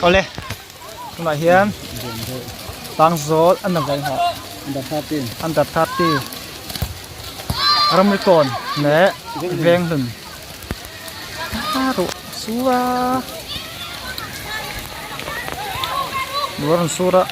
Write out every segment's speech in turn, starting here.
Awle tunah hian Tangzawl an under 13 Ramrikawn leh Venghlun ruah a sur a ruah a rawn sur a.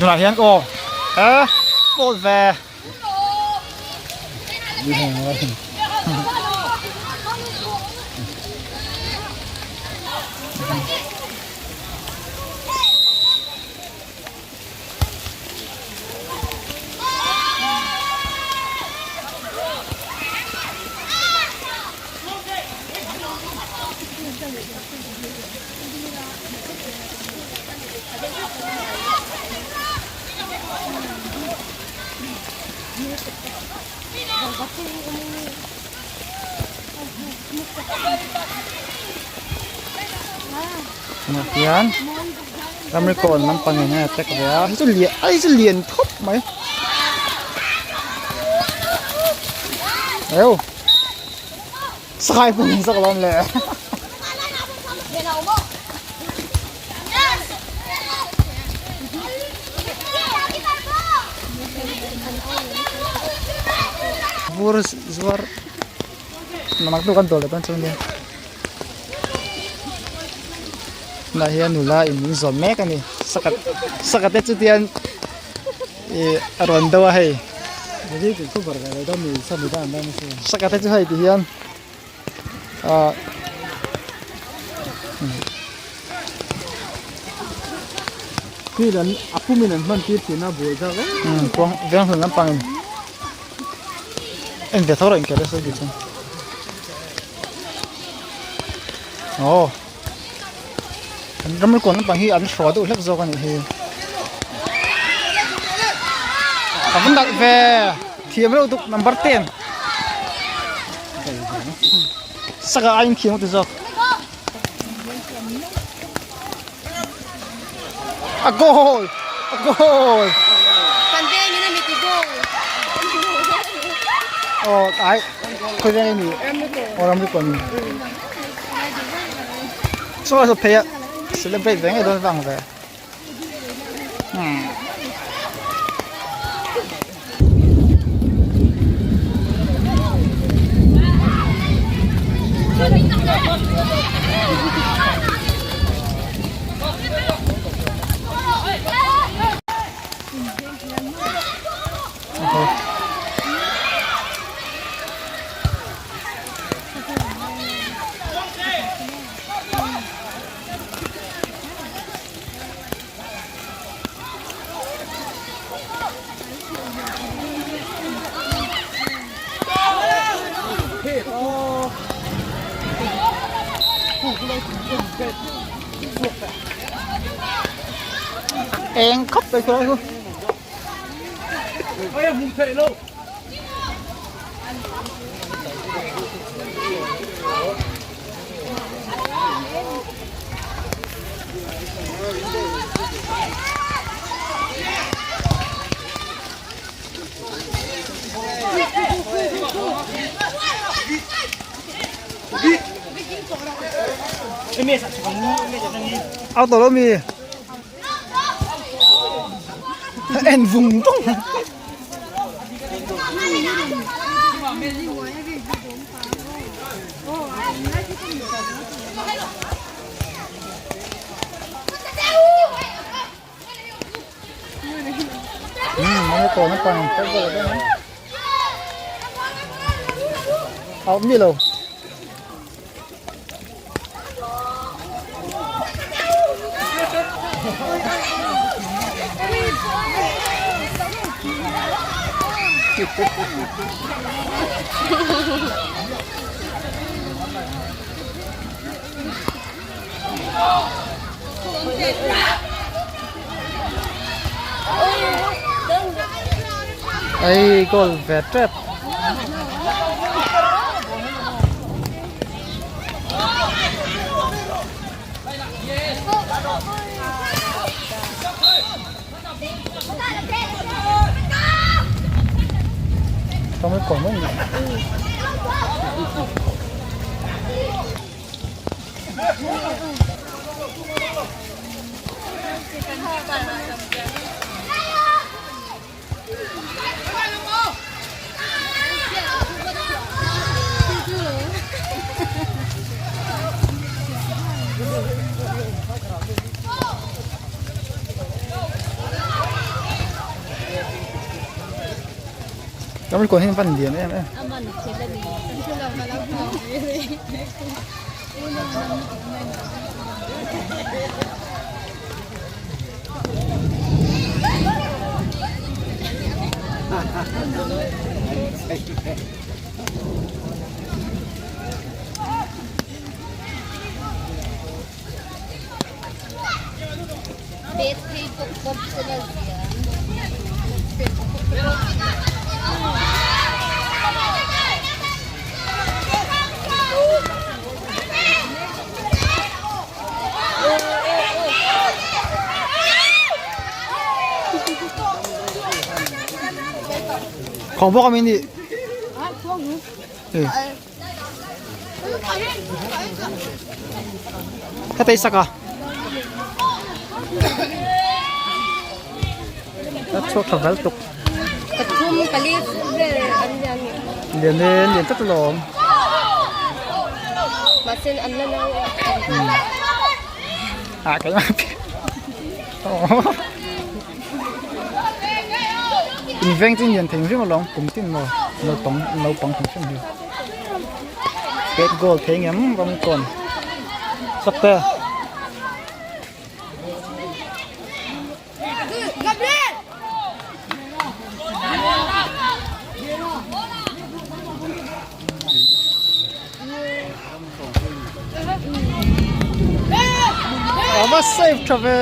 Tunah hian aw e pawt ve. Tunah hian ramri kawn lampang in a attack ve a hei chu lian a hei chu lian khawp mai eu sakai hmun in zawk alawm le vur zuar naktuk an dawr leh dawn chu ania tunah hian nula in min zawm mek a ni sakhat sakhat te chu tian ih a rawn do a hei sakhat te chu hei ti hian ah veng hlun lampang in. En ve tho rawh inker nasa bik chuan aw an ram kawn lampang hi an hraw deuh hlek zawk a nih hi a va nalh ve thiam reuh tuk number ten saka aiin thiam a ti zawk a goal a goal Kan vengin a mi ti goal. Aw ai khawi veng a ni aw ramri kawn a ni saw saw phei a celebrate ve ngei dawn vang ve hmm. Eng khawp mai khawp mai Ao tawh lo mi en vung vung. A awm ni lo. Ei goal ve tep. Ramkawn mai ni. Ramkawn hi a van lian em em. Khawng bawk ami nih. Ka tei sak a. Ka chhuak tha vel tuk. Pathum pali vel an lian. Lian e, lian tak alawm. Mahse an la nau a. Ah, cái In veng chu lian thei hrim alawm kum tin maw naupang naupang hrim hrim hi. Pet goal thei ngem ram kawn sak te. A va save tha ve.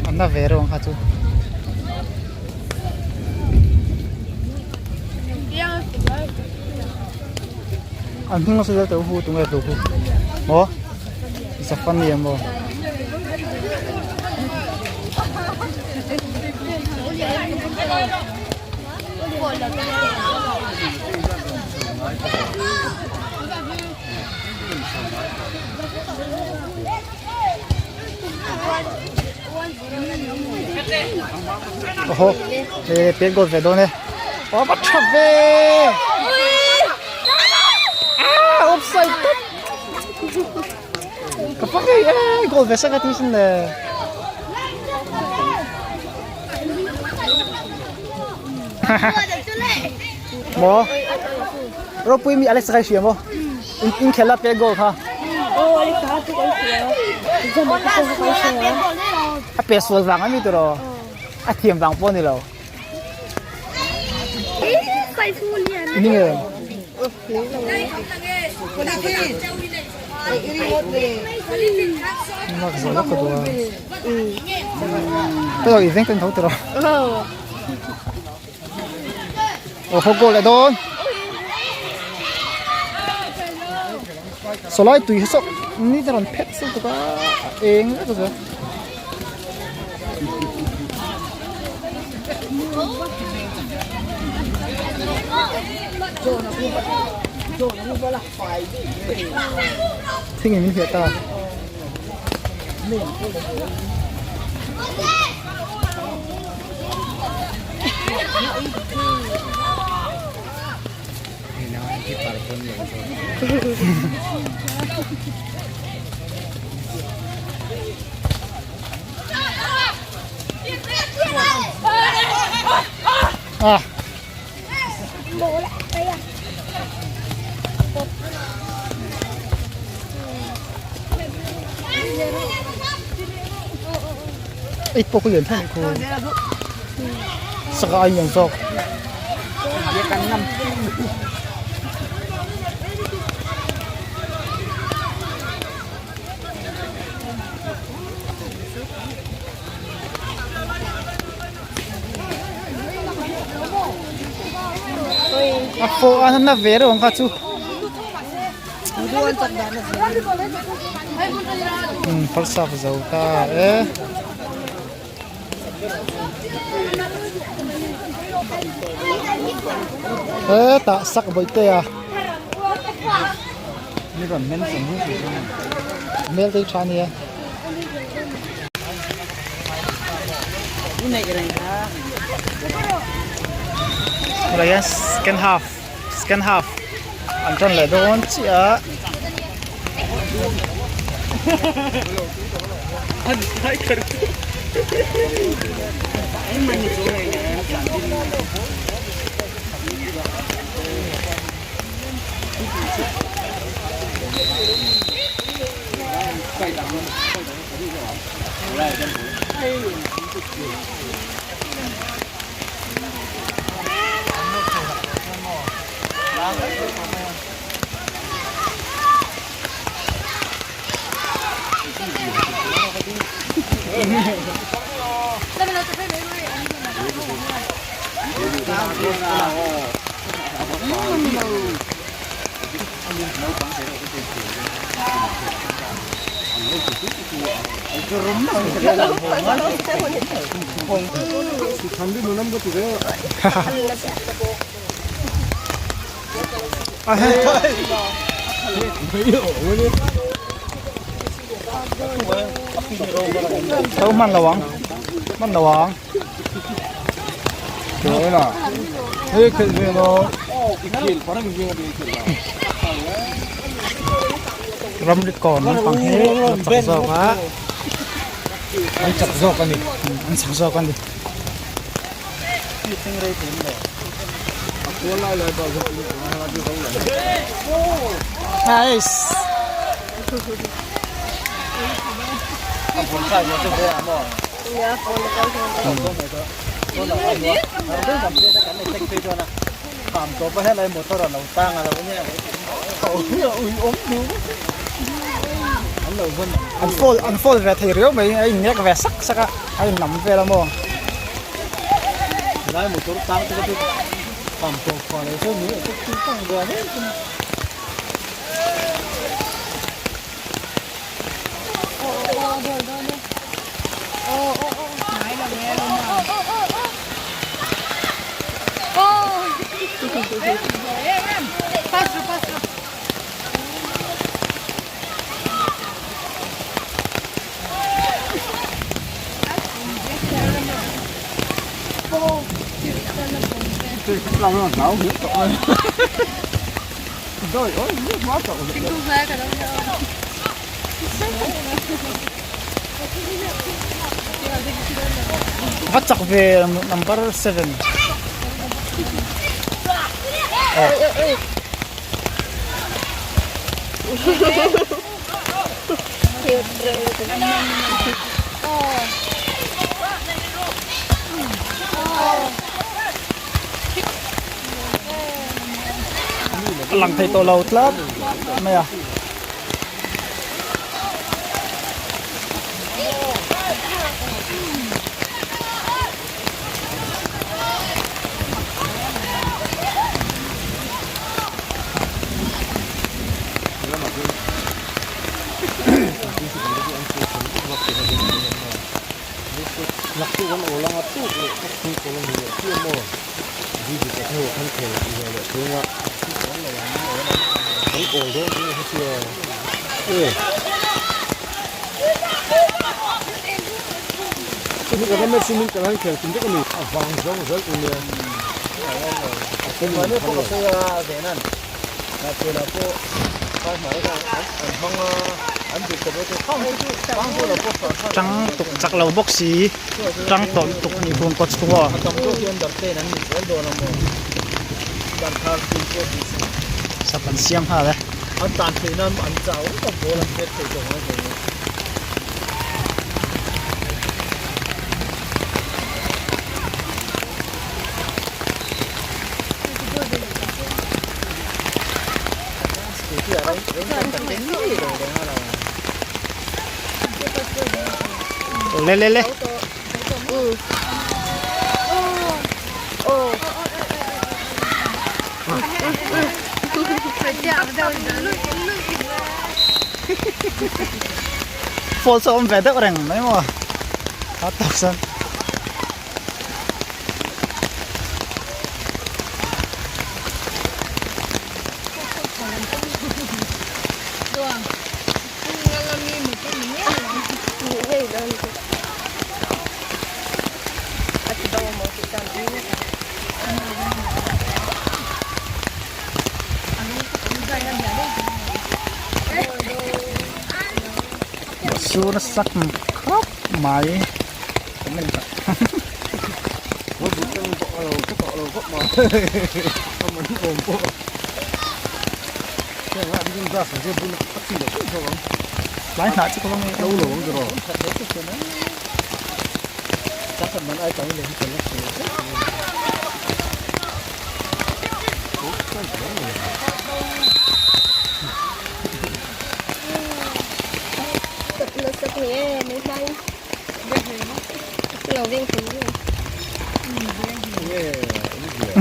An na ve reuh ang kha chu. An hnung nasa zel teuh hu tunge tluk hu. Maw? Zafani em maw? Oho e pek goal ve dawn e aw va tha ve ah offside tlat ka pa ngei e goal ve sak a ti sin le. Maw ropui mi Alex kai hria maw in in khela pe goal kha a pe sual vang ami tiro a thiam vang pawh ni lo ni nge Mak zawh lawk ka duh a. Ka lo inveng tan tho tiraw. Aw haw goal leh dawn. Sawlai tui hi saw ni te rawn phet seuh tuk a a eng vek a. Thing in min hliah ta. Ah. Ei pawh ka lian thei khu. Saka ai lian zawk. A fawh a na ve reuh ang kha chu. Umm first half zo ta e. Hetah sak bawihte a hmel te hi tha a nia. Tunah hian second half second half an tan leh dawn chiah a. Tho hman lo ang hman lo ang Ramri kawn lampang hi a chak zawk a an chak zawk a ni an chak zawk a ni. Nice. An fall an fall ve thei riau mai a innek ve sak sak a a innam vel a maw. Va chak ve number 7 A lang thei tawh lo tlat mai a. Tang tuk chak lo bawk si tang tawh lutuk a nih hun kawt chu aw. Sap an siam nghal e. Le le le. Fall chu a awm ve deuh reng mai maw a tawp chuan. Sur sak khawp mai tlai hnah chu ka va ngei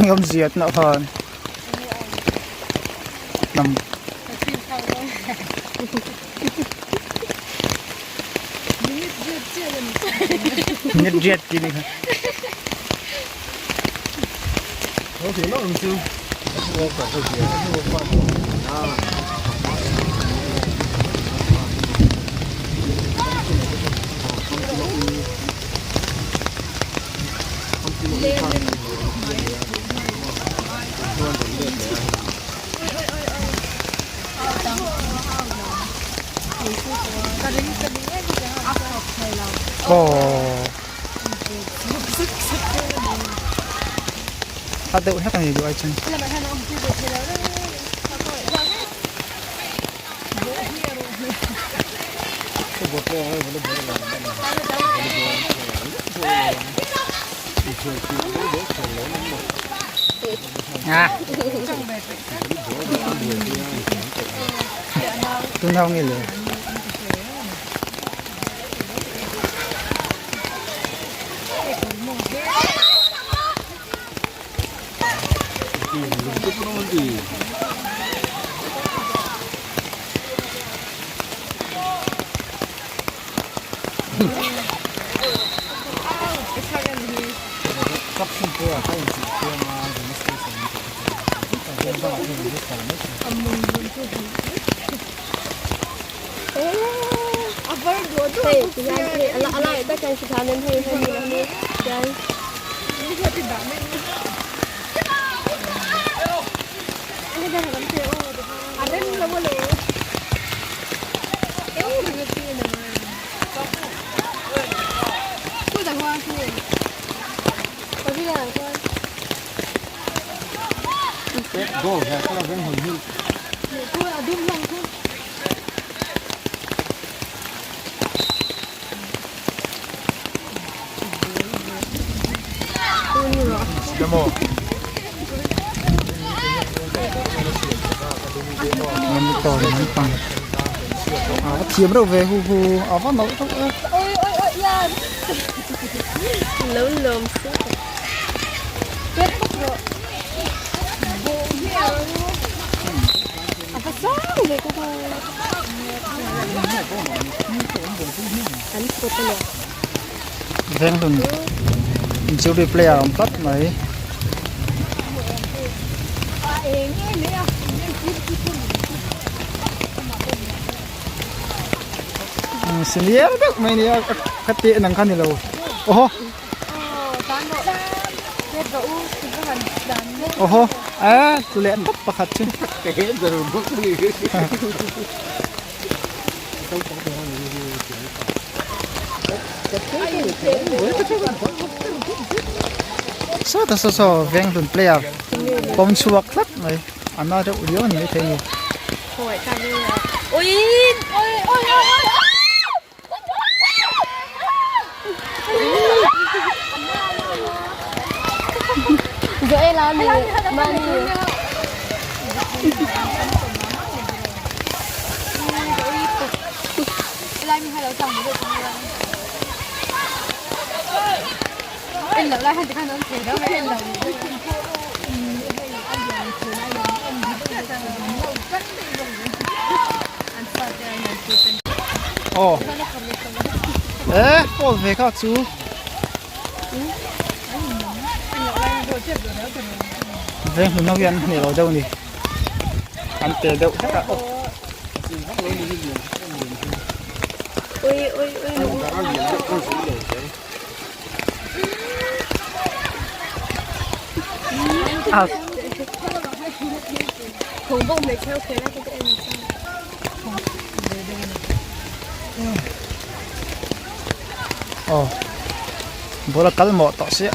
Awmzia tih khan hnam minute riat tih ni kha. Aw. A deuh hlek a ni duh ai chuan. À. Tun hau nge le. Thiam reuh ve hu hu a va nalh reuh e. Venghlun jury player awm tlat mai. Senior deuh mai nia ka tih nang kha ni lo. Oho. Oho a chu leh tawp pakhat chu. Saw ta saw saw Venghlun player pawm chhuak tlat mai a na deuh riau a ni maithei a ni. Aw e foul ve kha chu veng hmun ho hian an hneh lo deuh a ni an tel deuh hlek a aw. Aw ball a kal mawh tawh sia.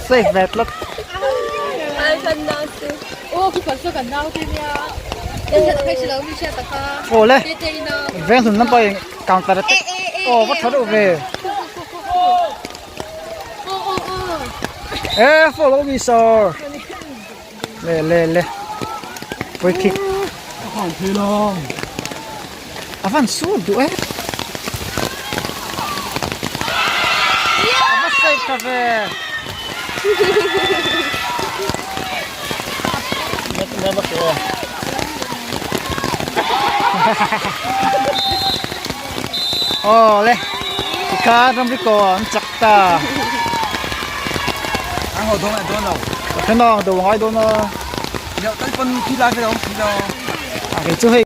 Safe ve tlat. Aw le veng hlun lampa in counter attack aw va tha deuh ve e follow me sir le le le free kick a van sur duh e a va save tha ve Aw le tikhan ramri kaw an chak ta Ang ho dawn dawn lo. Ka hre nang do ngai dawn a. Yo tal pon khi lai ve lo khi lo. A kei chu hei.